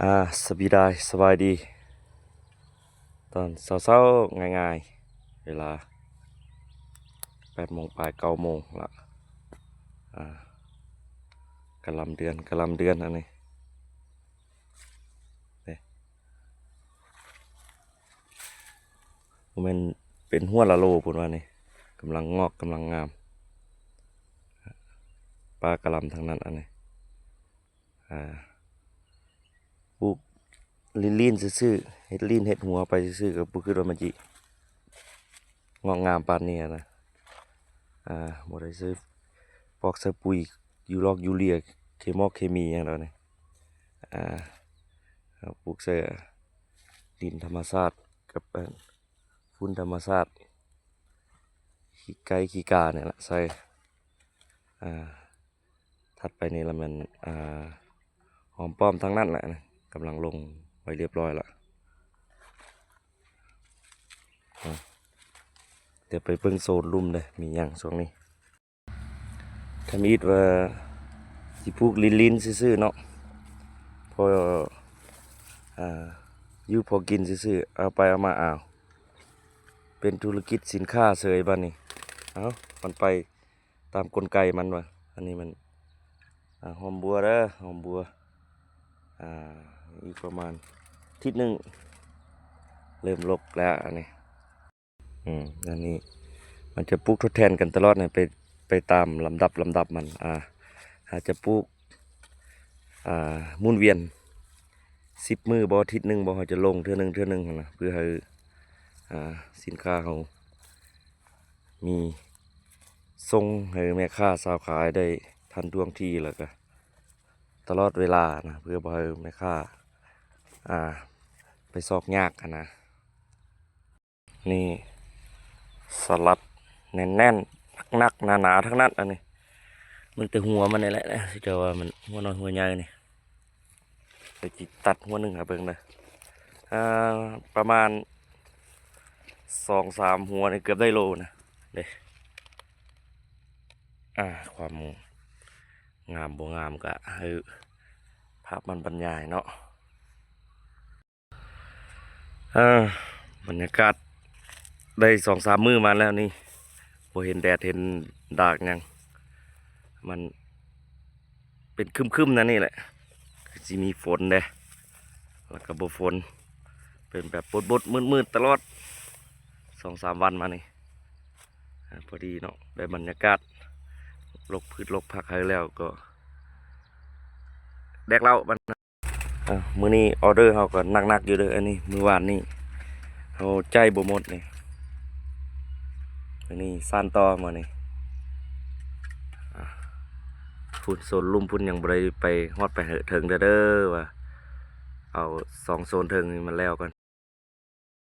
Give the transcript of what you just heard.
ອ່າ ສະບາຍດີ ສະບາຍດີ ຕອນເຊົ້າໆ ງ່າຍໆ ເວລາແປດໂມງປາຍ ເກົ້າໂມງລະ. ອ່າ ກະລຳເດືອນ ກະລຳເດືອນ ອັນນີ້ ເດ້ ບໍ່ແມ່ນ ເປັນຫົວລະໂລພຸ້ນວ່ານີ້ ກຳລັງງອກ ກຳລັງງາມ ປາກະລຳທັງນັ້ນ ອັນນີ້ ອ່າ ປູກຫຼິ້ນໆຊື່ໆ ເຮັດຫຼິ້ນເຮັດຫົວໄປຊື່ໆ ກໍບໍ່ຄິດວ່າມັນຊິງອກງາມປານນີ້ນະ. ອ່າ ບໍ່ໄດ້ໃສ່ປອກໃສ່ປຸຍ ຢູລອກຢູເລຍ ເຄມອກເຄມີຫຍັງດອກນີ້. ອ່າ ເຮົາປູກໃສ່ດິນທຳມະຊາດກັບ ເອີ່ ຝຸ່ນທຳມະຊາດ ຂີ້ໄກ່ຂີ້ການີ້ລະໃສ່. ອ່າ ຖັດໄປນີ້ລະແມ່ນ ອ່າ ຫອມປ້ອມທັງນັ້ນແຫຼະ ກຳລັງລົງໄວ້ລຽບຮ້ອຍລະ. ອ່າ ດຽວໄປເບິ່ງໂຊນລຸ່ມເດີ້ ມີຫຍັງຊ່ວງນີ້. ທຳອິດວ່າຊິປູກຫຼິ້ນໆຊື່ໆເນາະ ພໍ ອ່າ ຢູ່ພໍກິນຊື່ໆ ເອົາໄປເອົາມາ ອ້າວ ເປັນທຸລະກິດສິນຄ້າເສີຍບາດນີ້. ເອົ້າ ມັນໄປຕາມກົນໄກມັນວ່າ. ອັນນີ້ມັນ ອ່າ ຫອມບົວເດີ້ ຫອມບົວ. ອ່າ ອີກປະມານທິດໜຶ່ງ ເລີ່ມລົກແລ້ວອັນນີ້. ອືມ ອັນນີ້ມັນຈະປູກທົດແທນກັນຕະຫຼອດນະ ໄປ ໄປຕາມລຳດັບ ລຳດັບມັນ. ອ່າ ເຮົາຈະປູກ ອ່າ ໝູນວຽນສິບມື້ບໍ ທິດໜຶ່ງບໍ ເຮົາຈະລົງເທື່ອໜຶ່ງ ເທື່ອໜຶ່ງຫັ້ນນະ ເພື່ອໃຫ້ ອ່າ ສິນຄ້າເຮົາມີສົ່ງໃຫ້ແມ່ຄ້າຊາວຂາຍໄດ້ທັນທ່ວງທີ ແລ້ວກະຕະຫຼອດເວລານະ ເພື່ອບໍ່ໃຫ້ແມ່ຄ້າ ອ່າ ໄປຊອກຍາກຫັ້ນນະ. ນີ້ສະຫຼັດແໜ້ນໆ ໜັກໆ ໜາໆ ທັງນັ້ນ ອັນນີ້ເບິ່ງແຕ່ຫົວມັນນີ້ແຫຼະ ເຈົ້າວ່າມັນຫົວນ້ອຍຫົວໃຫຍ່ນີ້. ໄປຈິຕັດຫົວໜຶ່ງໃຫ້ເບິ່ງເດີ້. ອ່າ ປະມານສອງສາມຫົວນີ້ເກືອບໄດ້ໂລນະເດ້. ອ່າ ຄວາມງາມບໍ່ງາມກະໃຫ້ພາບມັນບັນຍາຍເນາະ. ອ່າ ບັນຍາກາດໄດ້ສອງສາມມື້ມາແລ້ວນີ້ ບໍ່ເຫັນແດດເຫັນດາກຫຍັງ ມັນເປັນຄຶ້ມໆ ແນວນີ້ແຫຼະ ຄືຊິມີຝົນເດ້ ແລ້ວກໍບໍ່ຝົນ ເປັນແບບບົດໆ ມືດໆ ຕະຫຼອດສອງສາມວັນມານີ້. ອ່າ ພໍດີເນາະ ໄດ້ບັນຍາກາດ ລົກພືດລົກຜັກໃຫ້ແລ້ວກໍແດກເຫຼົ້າບັດ. ອ່າ ມື້ນີ້ອໍເດີເຮົາກໍໜັກໆຢູ່ເດີ້. ອັນນີ້ມື້ວານນີ້ເຮົາໃຈບໍ່ໝົດນີ້ ມື້ນີ້ສານຕໍ່ມື້ນີ້. ອ່າ ພຸ້ນໂຊນລຸ່ມພຸ້ນຍັງບໍ່ໄດ້ໄປຮອດໄປເຖິງເດີ້ ວ່າເອົາສອງໂຊນເທິງນີ້ມັນແລ້ວກ່ອນ.